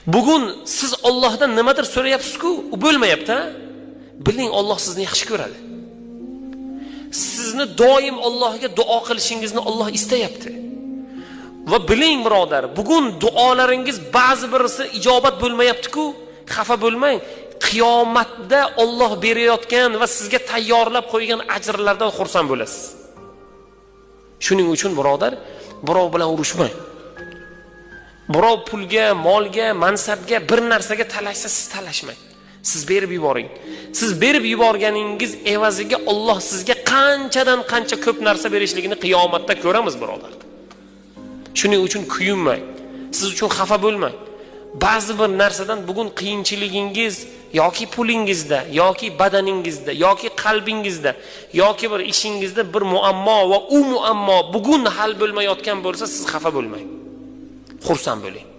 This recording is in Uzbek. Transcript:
Bugun siz Allohdan nimadir so'rayapsiz-ku, u bo'lmayapti, ha? Biling, Alloh sizni yaxshi ko'radi. Sizni doim Allohga duo qilishingizni Alloh istayapti. Va biling birodar, bugun duolaringiz ba'zi birisi ijobat bo'lmayapti-ku, xafa bo'lmang. Qiyomatda Alloh berayotgan va sizga tayyorlab qo'ygan ajrlardan xursand bo'lasiz. Shuning uchun birodar, birov bilan urushmang. Birov pulga, molga, mansabga, bir narsaga talashsa, siz talashmang. Siz berib yuboring. Siz berib yuborganingiz evaziga Alloh sizga qanchadan qancha ko'p narsa berishligini qiyomatda ko'ramiz birodar. Shuning uchun kuyinmang. Siz uchun xafa bo'lmang. Ba'zi bir narsadan bugun qiyinchiligingiz yoki pulingizda, yoki badaningizda, yoki qalbingizda, yoki bir ishingizda bir muammo va u muammo bugun hal bo'lmayotgan bo'lsa, siz xafa bo'lmang. Xursand bo'ling.